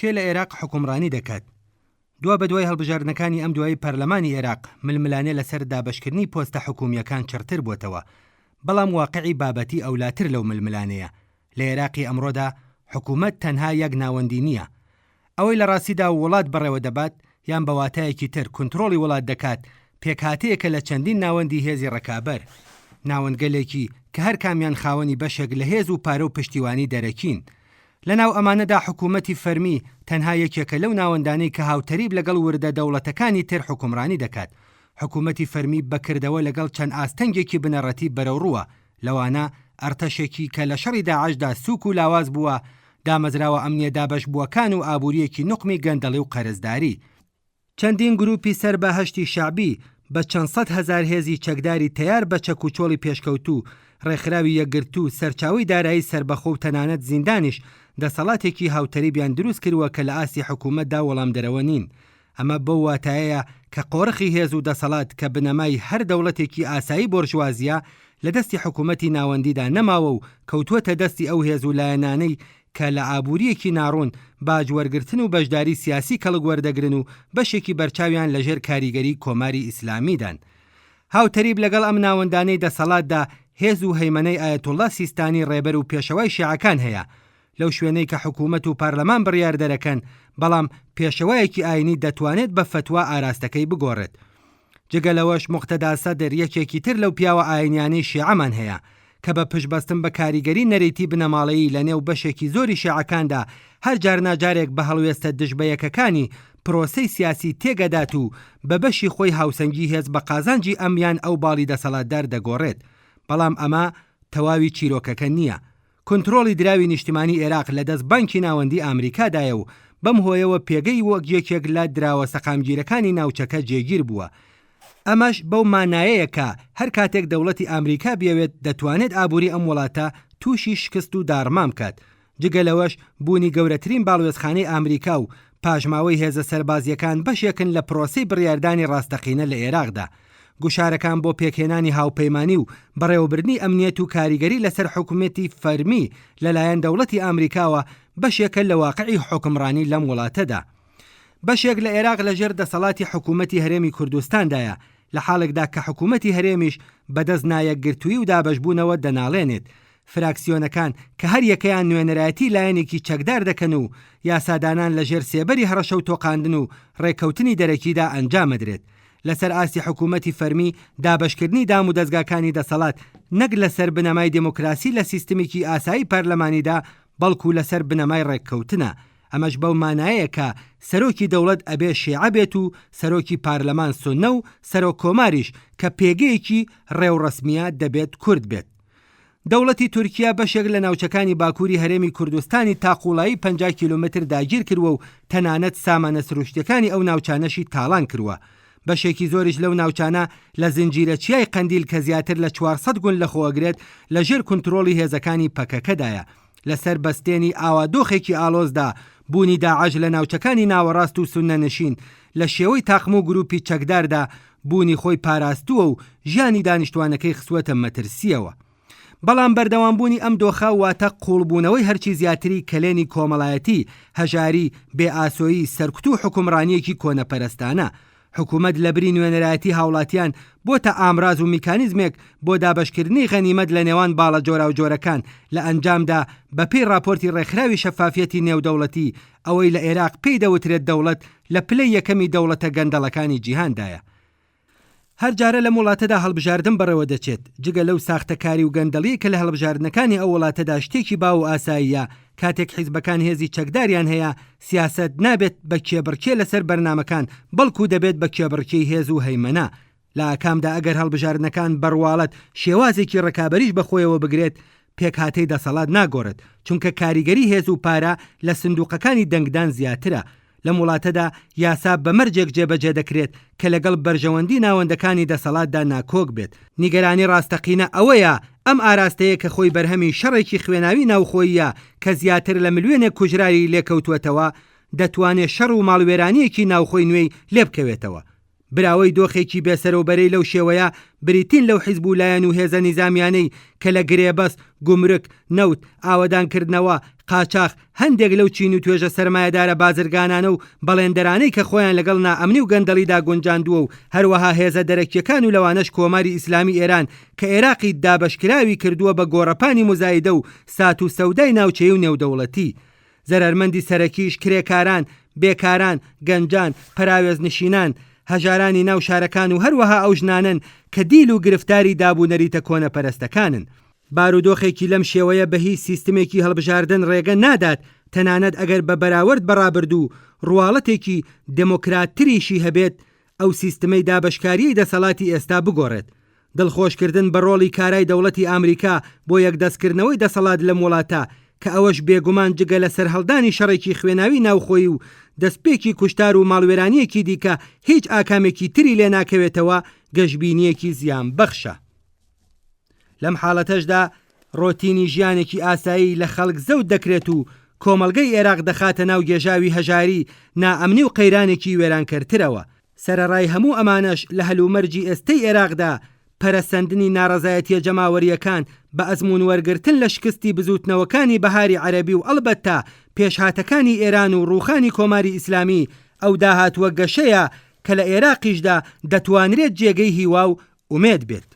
کێ لە ئێراق حوکمڕانی دەکات؟ دوابەدوای هەڵبژاردنەکانی ئەم دوایی پەرلەمانی ئێراق، ململانێ لەسەر دابەشکردنی پۆستە حکوومییەکان چڕتر بۆتەوە. بەڵام واقعی بابەتی ئەولاتر لەو ململانێیە. لە ئێراقی ئەمڕۆدا حکوومەت تەنها یەک ناوەندی نییە. ئەوەی لە ڕاستیدا وڵات بەڕێوە دەبات، یان بە واتایەکی تر کونترۆڵی وڵات دەکات، پێکهاتەیەکە لە چەندین ناوەندی هێزی ڕکابەر. ناوەندگەلێکی کە هەر کامیان خاوەنی بەشێک لە هێز و پارە و پشتیوانی دەرەکین. لە ناو ئەمانەدا حکوومەتی فەرمی تەنها یەکێکە لەو ناوەندانەی کە هاوتەریب لەگەڵ وردە دەوڵەتەکانی تر حوکمڕانی دەکات. حکوومەتی فەرمی بە کردەوە لەگەڵ چەند ئاستەنگێکی بنەڕەتی بەرەوڕووە، لەوانە ئەرتەشێکی کە لە شەڕی داعشدا سووک و لاواز بووە، دامەزراوە ئەمنییە دابەشبووەکان و ئابوورییەکی نوقمی گەندەڵی و قەرزداری. چەندین گرووپی سەر بە هەشتی شەعبی بە چەند سەدهەزار هێزی چەکداری تەیار بە چەک و چۆڵی پێشکەوتوو، ڕێکخراوی یەکگرتوو، سەرچاوەی دارایی سەربەخۆ و تەنانەت زیندانیش دەسەڵاتێکی هاوتەریبیان دروست کرووە کە لە ئاستی حکوومەتدا وەڵامدەرەوە نین. ئەمە بەو واتایەیە کە قۆرخی هێز و دەسەڵات کە بنەمای هەر دەوڵەتێکی ئاسایی بۆرژوازییە لە دەستی حکوومەتی ناوەندیدا نەماوە و کەوتووەتە دەستی ئەو هێز و لایەنانەی کە لە ئابوورییەکی ناڕوون باج وەرگرتن و بەشداری سیاسی کەڵک وەردەگرن و بەشێکی بەرچاویان لە ژێر کاریگەری کۆماری ئیسلامیدان. هاوتەریب لەگەڵ ئەم ناوەندانەی دەسەڵاتدا هێز و هەیمەنەی ئایەتوڵڵا سیستانی ڕێبەر و پێشەوای شێعەکان هەیە لەو شوێنەی کە حکوومەت و پارلەمان بڕیار دەرەکەن، بەڵام پێشەوایەکی ئایینی دەتوانێت بە فەتوا ئاراستەکەی بگۆڕێت. جگە لەوەش موقتەدا سەدر یەکێکی تر لەو پیاوە ئاینیانەی شیعەمان هەیە، کە بە پشتبەستن بە کاریگەری نەریتی بنەماڵەیی لە نێو بەشێکی زۆری شیعەکاندا هەر جارناجارێک بە هەڵوێستە دژبەیەکەکانی پرۆسەی سیاسی تێگەدات و بە بەشی خۆی هاوسەنگی هێز بە قازانجی ئەم یان ئەو باڵی دەسەڵاتدار دەگۆڕێت. بەڵام ئەمە تەواوی چیرۆکەکە نییە. کونترۆڵی دراوی نیشتمانی ئێراق لە دەست بانکی ناوەندی ئامریکادایە و بەم هۆیەوە پێگەی وەک یەکێک لە دراوە سەقامگیرەکانی ناوچەکە جێگیر بووە. ئەمەش بەو مانایەیە کە هەر کاتێک دەوڵەتی ئامریکا بیەوێت دەتوانێت ئابووری ئەم وڵاتە تووشی شکست و داڕمان بکات. جگە لەوەش بوونی گەورەترین باڵوێزخانەی ئامریکا و پاشماوەی هێزە سەربازییەکان بەشێکن لە پرۆسەی بڕیاردانی ڕاستەقینە لە ئێراقدا. گوشارەکان بۆ پێکهێنانی هاوپەیمانی و بەڕێوەبردنی ئەمنیەت و کاریگەری لەسەر حکومەتی فەرمی لەلایەن دەوڵەتی ئامریکاوە بەشێکە لە واقعی حوکمڕانی لەم وڵاتەدا. بەشێک لە ئێراق لەژێر دەسەڵاتی حکومەتی هەرێمی کوردستاندایە، لە حاڵێکدا کە حکومەتی هەرێمیش بەدەست نایەکگرتوویی و دابەشبوونەوە دەناڵێنێت. فراکسیۆنەکان کە هەر یەکەیان نوێنەرایەتی لایەنێکی چەکدار دەکەن و یاسادانان لەژێر سێبەری هەڕەشە و تۆقاندن و ڕێککەوتنی دەرەکیدا ئەنجامەدرێت. لەسەر ئاستی حکوومەتی فەرمی دابەشکردنی دامودەزگاکانی دەسەڵات نەک لەسەر بنەمای دێموکراسی لە سیستمێکی ئاسایی پەرلەمانیدا بەڵکوو لەسەر بنەمای ڕێککەوتنە ئەمەش بەو مانایەیە کە سەرۆکی دەوڵەت ئەبێ شێعە بێت و سەرۆکی پارلەمان سوننە و سەرۆک کۆماریش کە پێگەیەکی ڕێوڕەسمییە دەبێت کورد بێت. دەوڵەتی تورکیا بەشێک لە ناوچەکانی باکووری هەرێمی کوردستانی تا قووڵایی 50 کیلۆمەتر داگیر کرووە و تەنانەت سامانە سروشتیەکانی ئەو ناوچانەشی تاڵان کرووە. بەشێکی زۆریش لەو ناوچانە لە زنجیرە چیای قەندیل کە زیاتر لە 400 گوند لەخۆئەگرێت لە ژێر کونترۆڵی هێزەکانی پەکەکەدایە. لەسەر بەستێنی ئاوا دۆخێکی ئاڵۆزدا بوونی داعش لە ناوچەکانی ناوەڕاست و سوننەنشین لە شێوەی تاقم و گرووپی چەکداردا بوونی خۆی پاراستووە و ژیانی دانیشتوانەکەی خستووەتە مەترسییەوە. بەڵام بەردەوامبوونی ئەم دۆخە واتە قووڵبوونەوەی هەرچی زیاتری کەلێنی کۆمەڵایەتی، هەژاری، بێ ئاسۆیی، سەرکوت و حوکمڕانییەکی کۆنەپەرستانە. حکومەت لەبری نوێنەرایەتی هاوڵاتیان بۆتە ئامراز و میکانیزمێک بۆ دابەشکردنی غەنیمەت لە نێوان باڵە جۆراوجۆرەکان، لە ئەنجامدا بەپێی ڕاپۆرتی ڕێکخراوی شەفافیەتی نێودەوڵەتی ئەوەی لە ئێراق پێی دەوترێت دەوڵەت لە پلەی یەکەمی دەوڵەتە گەندەڵەکانی جیهاندایە. هەر جارە لەم وڵاتەدا هەڵبژاردن بەڕێوە دەچێت، جگە لەو ساختەکاری و گەندەڵیەی کە لە هەڵبژاردنەکانی ئەو وڵاتەدا شتێکی باو و ئاساییە، کاتێک حیزبەکان هێزی چەکداریان هەیە، سیاسەت نابێت بە کێبڕکێ لەسەر بەرنامەکان، بەڵکو دەبێت بە کێبڕکێی هێز و هەیمەنە. لە ئاکامدا ئەگەر هەڵبژاردنەکان بە ڕواڵەت شێوازێکی ڕکابەریش بە خۆیەوە بگرێت، پێکهاتەی دەسەڵات ناگۆڕێت، چونکە کاریگەری هێز و پارە لە سندوقەکانی دەنگدان زیاترە. لەم وڵاتەدا یاسا بە مەرجێک جێبەجێ دەکرێت کە لەگەڵ بەرژەوەندی ناوەندەکانی دەسەڵاتدا ناکۆک بێت. نیگەرانی ڕاستەقینە ئەوەیە ئەم ئاراستەیە کە خۆی بەرهەمی شەڕێکی خوێناوی ناوخۆییە کە زیاتر لە ملیۆنێک کوژراوی لێکەوتووەتەوە، دەتوانێ شەڕ و ماڵوێرانییەکی ناوخۆی نوێی لێبکەوێتەوە. براوەی دۆخێکی بێسەرەوبەرەی لەو شێوەیە بریتین لەو حیزب و لایەن و هێزە نیزامیانەی کە لە گرێبەست، گومرک، نەوت، ئاوەدانکردنەوە، قاچاخ، هەندێک لەو چین و توێژە سەرمایەدارە بازرگانانە و بەڵێندەرانەی کە خۆیان لەگەڵ نائەمنی و گەندەڵیدا گونجاندووە و هەروەها هێزە دەرەکییەکان و لەوانەش کۆماری ئیسلامی ئێران کە ئێراقی دابەشکراوی کردووە بە گۆڕەپانی موزایدە و سات و سەودای ناوچەیی و نێودەوڵەتی. زەرەرمەندی سەرەکیش کرێکاران، بێکاران، گەنجان، پەراوێزنشینان، هەژارانی ناو شارەکان و هەروەها ئەو ژنانەن کە دیل و گرفتاری داب و نەریتە کۆنەپەرستەکانن. بارودۆخێکی لەم شێوەیە بە هیچ سیستمێکی هەڵبژاردن ڕێگە نادات تەنانەت ئەگەر بە بەراورد بە ڕابردوو ڕواڵەتێکی دێمۆکراتتریشی هەبێت ئەو سیستمەی دابەشکاریی دەسەڵاتی ئێستا بگۆڕێت. دڵخۆشکردن بە ڕۆڵی کارای دەوڵەتی ئامریکا بۆ یەکدەستکردنەوەی دەسەڵات لەم وڵاتە کە ئەوەش بێگومان جگە لە سەرهەڵدانی شەڕێکی خوێناوی ناوخۆیی و دەستپێکی کوشتار و ماڵوێرانییەکی دیکە هیچ ئاکامێکی تری لێ ناکەوێتەوە گەشبینییەکی زیانبەخشە. لەم حاڵەتەشدا ڕۆتینی ژیانێکی ئاسایی لە خەڵک زەوت دەکرێت و کۆمەڵگەی ئێراق دەخاتە ناو گێژاوی هەژاری، نائەمنی و قەیرانێکی وێرانکەرترەوە. سەرەڕای هەموو ئەمانەش لە هەلومەرجی ئێستەی ئێراقدا پەرەسەندنی ناڕەزایەتییە جەماوەرییەکان بە ئەزموون وەرگرتن لە شکستی بزووتنەوەکانی بەهاری عەرەبی و ئەڵبەتە پێشهاتەکانی ئێران و ڕووخانی کۆماری ئیسلامی ئەو داهاتووە گەشەیە کە لە ئێراقیشدا دەتوانرێت جێگەی هیوا و ئومێد بێت.